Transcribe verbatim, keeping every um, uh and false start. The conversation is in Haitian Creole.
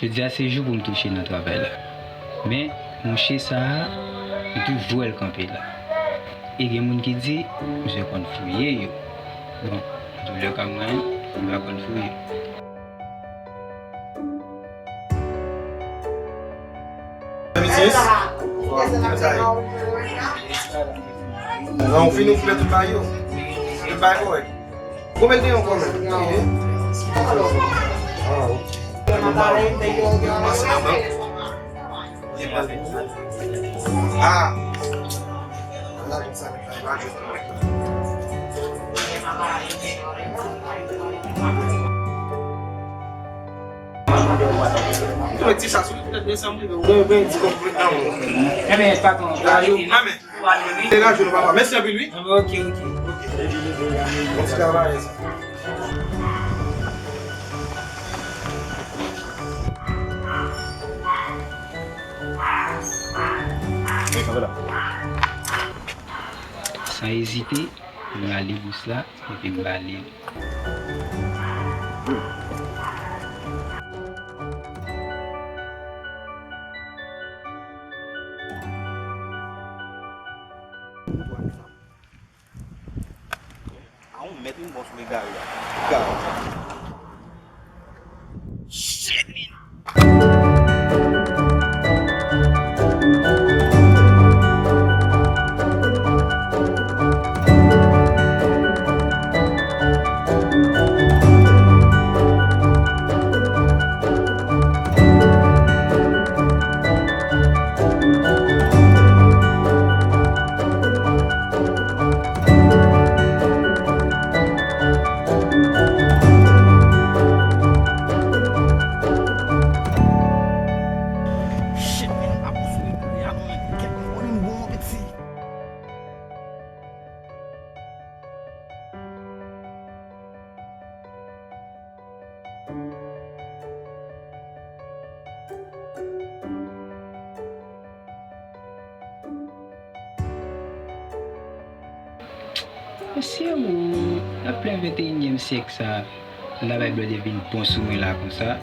Jodi a se jou pou m touche nan travay la. Men, mouche sa a, m toujou wè l kanpe la. E gen moun ki di, misye konn fouye yo. Bon, antoulèka mwen, m pa konn fouye. Misye, nan ou fini ou fè tout bagay yo. Tout bagay kòrèk. Konbyen te yon kòmè? Ah, ok. Ah. Ti sa sou tèt desanm li, ou gen ti kòb nan men w. Ebyen, patwon, amèn. Degaje nou, papa. Mèsi anpil, wi. Ok, ok. Bon ti travay, sa. San ezite, m rale bous la, epi m bale l. A yon mèt yon bon sou egare a. Egare. Shit, man. Shit, man, pa pouse m, ya, man. Kèt, m konnen m bon, mon piti. Mesye, ou, n ap plen venteyinyèm syèk sa, la bay blòdye vin bon sou mwen la konsa.